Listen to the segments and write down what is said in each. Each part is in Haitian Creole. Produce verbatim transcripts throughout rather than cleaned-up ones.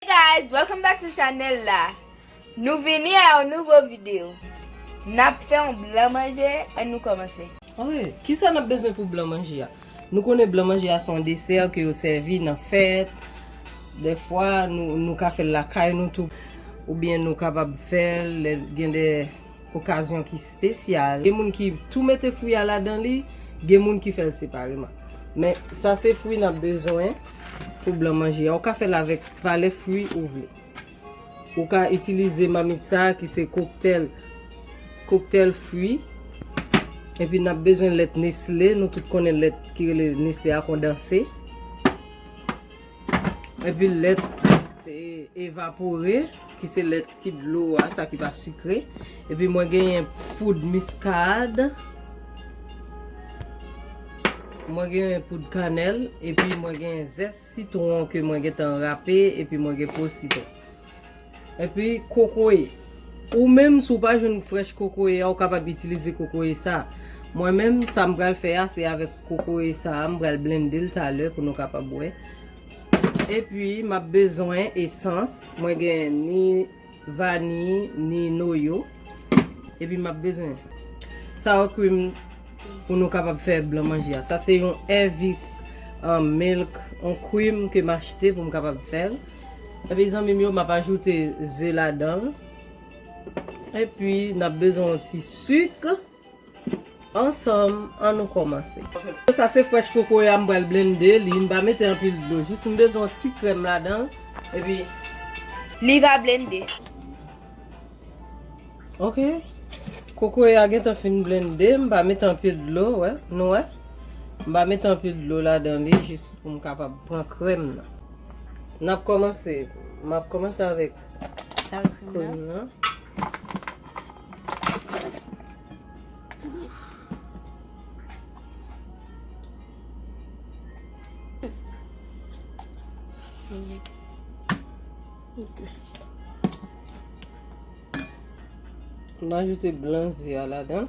Hey guys, welcome back to channel la. Nou vini a yon nouvo videyo. N ap fè yon blan manje, ann nou kòmanse. Ok, kisa n ap bezwen pou blan manje a? Nou konnen blan manje a se yon desè ke yo sèvi nan fèt. Dèfwa, nou, nou ka fè l lakay nou tou. Oubyen nou kapab fè l lè gen de okazyon ki espesyal. Gen moun ki tou mete fwi a ladan li, gen moun ki fè l separeman. Men sa se fwi n ap bezwen pou blan manje a. Ou ka fè l avèk valè fwi ou vle. Ou ka itilize mamit sa a ki se koktèl, koktèl fwi. Epi n ap bezwen lèt Nestlé, nou tout konnen lèt ki rele Nestlé a kondanse. Epi lèt, e, evapore, ki se lèt ki dlo a, sa ki pa sikre. Epi mwen genyen poud miskad. Mwen genyen poud kanèl. Epi mwen genyen zès sitwon ke mwen gentan rape. Epi mwen gen po sitwon. Epi kokoye. Ou menm, si w pa jwenn frèch kokoye a, ou kapab itilize kokoye sa. Mwen menm, sa m pral fè a, se avèk kokoye sa a, m pral blende l talè pou nou kapab wè. Epi, m ap bezwen esans. Mwen gen ni vaniy, ni noyo. Epi, m ap bezwen sour cream pou nou kapab fè blan manje a. Sa se yon heavy, um, milk, yon cream ke m achte pou m kapab fè l. Epi, zanmi m yo, m ap ajoute ze ladan l. Epi, n ap bezwen yon ti sik. Ansanm, ann nou kòmanse. Sa se frèch kokoye a, m pral blende li, m pa mete anpil dlo, jis m bezwen yon ti krèm ladan l. Epi li va blende. Ok. Kokoye a gentan fin blende, m pa mete anpil dlo, wè, nou wè. M pa mete anpil dlo ladan li, jis pou m kapab pran krèm nan. N ap kòmanse, m ap kòmanse avèk sour cream nan. Ok. M ajoute blan ze a ladan.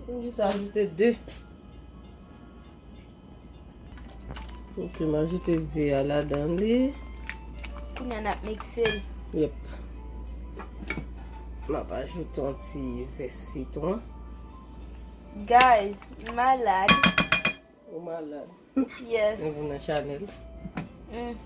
M jis ajoute de. Ok, m ajoute ze a ladan li. Kounye a n ap mikse l. Yep. M ap ajoute yon ti zès sitwon. Guys, m malad. Ou malad? Yes. Men vin nan chanèl. Mm.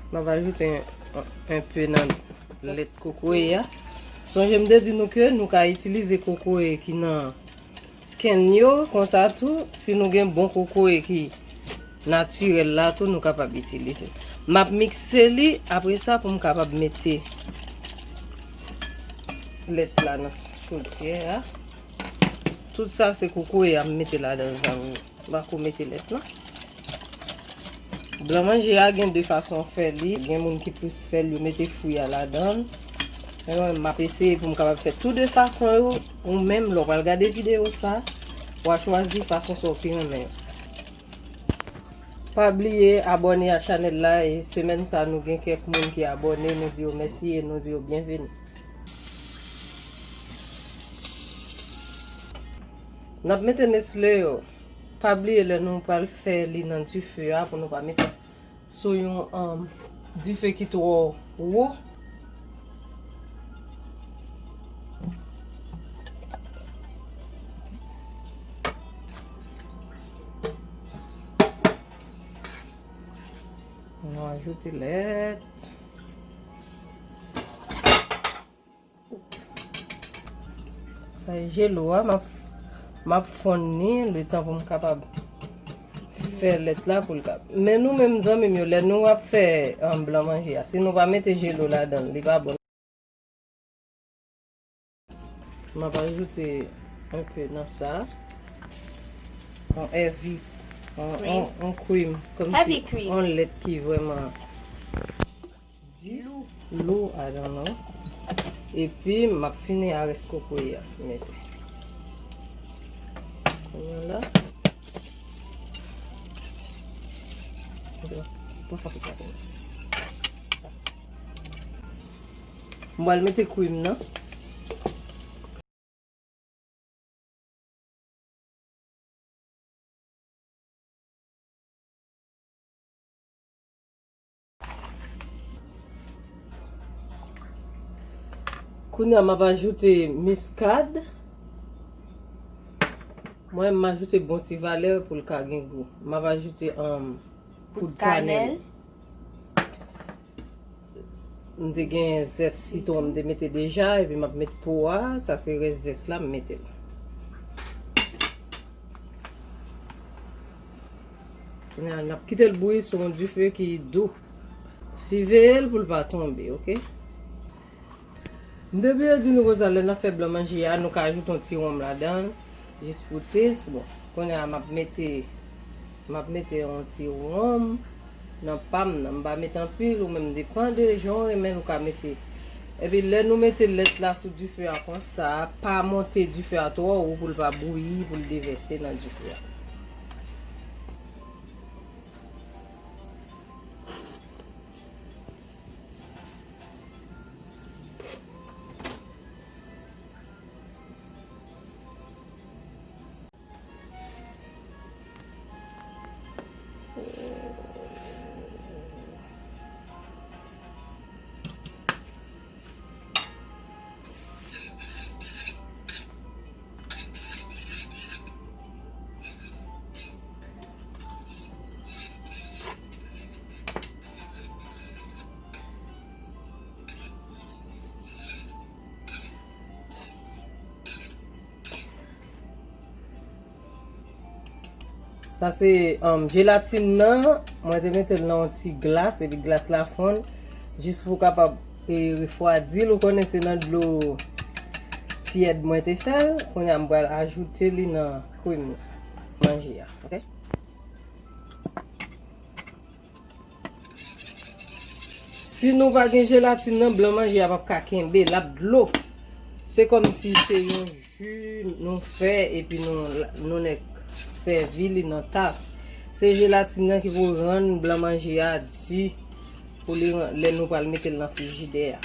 M ap ajoute yon, yon, yon pe nan lèt kokoye a. Sonje m te di nou ke nou ka itilize kokoye ki nan kenn yo, konsa tou, si nou gen bon kokoye ki natirèl la tou, nou kapab itilize. M ap mikse li, apre sa, pou m kapab mete lèt la nan foutyè a. Tout sa se kokoye a m mete ladan, zanmi. M pa ko mete lèt non. Blan manje a gen de fason fè li. Gen moun ki plis fè l, yo mete fwi a ladan l. Men mwen, m ap eseye pou m kapab fè tou de fason yo. Ou menm, lè w pral gade videyo sa, w a chwazi fason sa w pi renmen yo. Pa bliye abòne a chanèl la, e semèn sa nou gen kèk moun ki abòne, nou di yo mèsi e nou di yo byenveni. N ap mete Nestlé yo. Pa bliye lè nou pral fè li nan dife a pou nou pa mete sou yon, um, dife ki twò wo. Nou ajoute lèt. Sa e jelo a, m ap, m ap fonn li, letan pou m kapab fè lèt la pou l ka. Men nou menm zanmi m yo, lè nou ap fè, um, blan manje a, si nou pa mete jelo ladan l, li pa bon. M ap ajoute yon pe nan sa. Yon heavy, yon, yon, yon cream, kòmsi yon lèt ki vrèman di, lou, I don't know. Epi m ap fini a rès kokoye a mete. Kounye a la. Bon, bon, bon, bon. M pral mete cream nan. Kounye a, m ap ajoute miskad. Mwen, m ajoute bon ti valè pou l ka gen gou. M ap ajoute, um, poud kanèl. M te gen zès sitwon m te mete deja, epi m ap met po a. Sa se rès zès la, m mete l. Kounye a, n ap kite l bouyi sou yon dife ki dou. Siveye l pou l pa tonbe, oke? M te bliye di nou konsa, lè n ap fè blan manje a, nou ka ajoute yon ti wonm ladan l, jis pou tès. Bon, kounye a, m ap mete, m ap mete yon ti wonm nan pa m nan. M pa mete anpil, ou menm depann de jan w renmen l, ou ka mete. Epi lè nou mete lèt la sou dife a konsa, pa monte dife a twò wo pou l pa bouyi, pou l devèse nan dife a. Sa se, um, jelatin nan. Mwen te mete l nan yon ti glas, epi glas la fonn, jis pou w kapab, e, refwadi l. Ou konnen se nan dlo tyèd mwen te fè l. Kounye a, m pral ajoute li nan krèm nan. Manje a, oke? Si nou pa gen jelatin nan, blan manje a p ap ka kenbe, l ap dlo. Se kòmsi se yon ji nou fè epi nou, nou nèk sèvi li nan tas. Se jelatin nan ki pou rann blan manje a di pou li ran-, lè nou pral mete l nan frijidè a.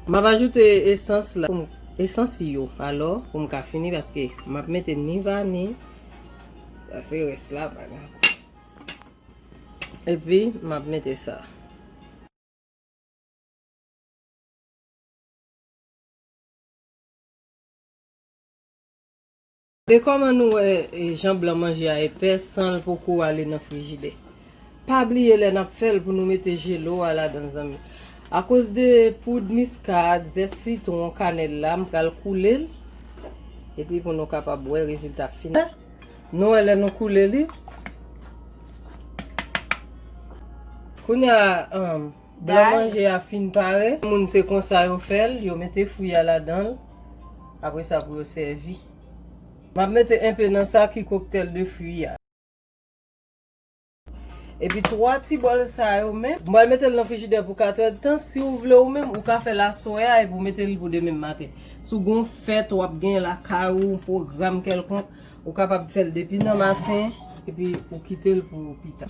M ap ajoute esans la, pou m, esans yo, alò, pou m ka fini, paske m ap mete ni vani, sa se rès la, pa grav. Epi, m ap mete sa. E kòman nou wè, e, jan blan manje a epè san l poko ale nan frijidè? Pa bliye lè n ap fè l pou nou mete jelo a ladan l, zanmi. Akoz de poud miskad, zès sitwon, kanèl la, m pral koule l. Epi pou nou kapab wè rezilta final. Nou wè lè nou koule li. Kounye a, um, blan manje a fin pare. Moun se konsa yo fè l, yo mete fwi a ladan l. Apre sa pou yo sèvi. M ap mete enpe nan sa ki koktèl de fwi a. Epi twa ti bòl sa yo menm, m pral mete l nan frijidè pou katrè tan. Si w vle ou menm, ou ka fè l aswè a epi w mete l pou demen maten. Si w gen yon fèt, w ap gen lakay ou, yon pwogram kèlkonk, ou kapab fè l depi nan maten, epi ou kite l pou pita.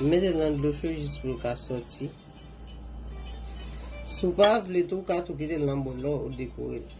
Mete l nan dlo cho jis pou l ka soti. Si w pa vle tou, w ka tou kite l nan bòl la, w dekore l.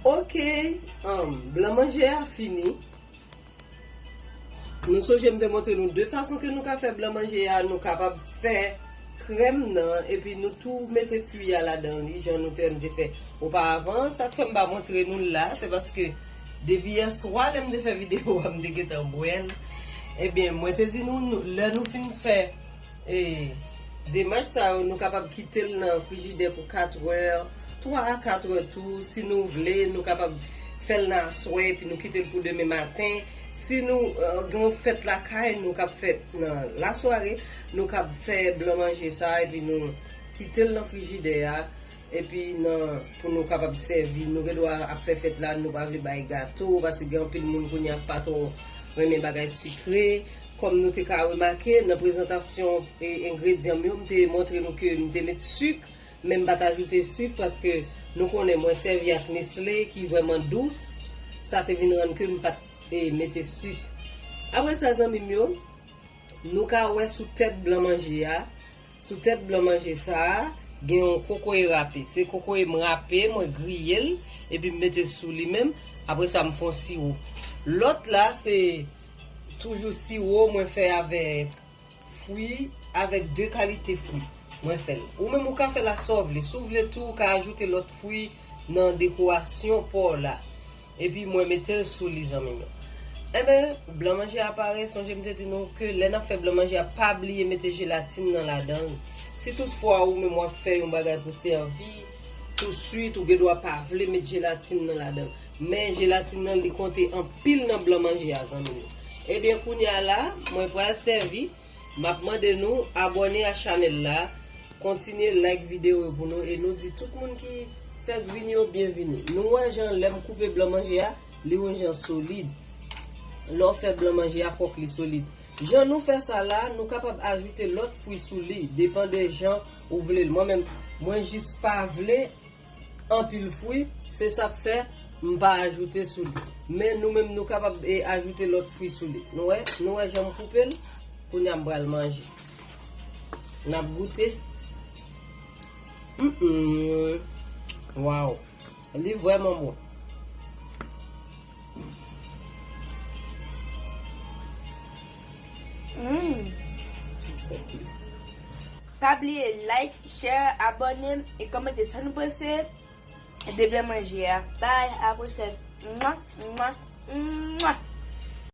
Ok, um, blan manje a fini. Nou sonje m te montre nou de fason ke nou ka fè blan manje a. Nou kapab fè krèm nan, epi nou tou mete fwi a ladan li, jan nou te, m te fè oparavan. Sa k fè m pa montre nou l la, se paske depi yèswa lè m te fè videyo a, m te gentan bwè l. Ebyen, mwen te di nou, nou, lè nou fin fè e, demach sa yo, nou kapab kite l nan frijidè pou kat è, twa a kat è tou, si nou vle, nou kapab fè l nan aswè, epi nou kite l pou demen maten. Si nou, eh, gen yon fèt lakay nou k ap fèt nan lasware, nou kab fè blan manje sa, epi nou kite l nan frijidè a, epi nan, pou nou kapab sèvi. Nou gen dwa ap fè fèt la, nou pa vle bay gato, paske gen anpil moun kounye a k pa twò renmen bagay sikre. Kòm nou te ka remake nan prezantasyon, e, engredyan m yo, m te montre nou ke m te met sik, men m pa t ajoute sik, paske nou konnen mwen sèvi ak Nestlé ki vrèman dous, sa te vin rann ke m pa t, e, mete sik. Apre sa, zanmi m yo, nou ka wè sou tèt blan manje a, sou tèt blan manje sa a, gen yon kokoye rape. Se kokoye m rape, mwen griye l, epi m mete sou li menm. Apre sa, m fè yon siwo. Lòt la, se toujou siwo mwen fè avèk fwi, avèk de kalite fwi. Mwen fè l. Ou menm, ou ka fè l ak sa w vle. Si w vle tou, ou ka ajoute lòt fwi nan dekorasyon pa w la. Epi mwen mete l sou li, zanmi m yo. Enben, blan manje a pare, sonje m te di nou ke lè n ap fè blan manje a, pa bliye mete jelatin nan ladan l. Si toutfwa ou menm w ap fè yon bagay pou sèvi, touswit ou gen dwa pa vle met jelatin nan ladan l. Men jelatin nan, li konte anpil nan blan manje a, zanmi m yo. Ebyen, kounye a la, mwen pral sèvi. M ap mande nou abòne a chanèl la, kontinye like videyo yo pou nou, e nou di tout moun ki fèk vini yo byenvini. Nou wè jan lè m koupe blan manje a, li yon jan solid. Lè w fè blan manje a, fòk li solid. Jan nou fè sa la, nou kapab ajoute lòt fwi sou li, depan de jan ou vle l. Mwen menm, mwen jis pa vle anpil fwi, se sa k fè m pa ajoute sou li. Men nou menm, nou kapab, e, ajoute lòt fwi sou li. Nou wè, nou wè jan m koupe l? Kounye a m pral manje. N ap goute. Mm, mm. Waw. Li vrèman bon. Mm. Pa bliye like, share, abòne e kòmante sa nou panse de blan manje a. Bye, a pwochèn. Mwa, mwa, mwa.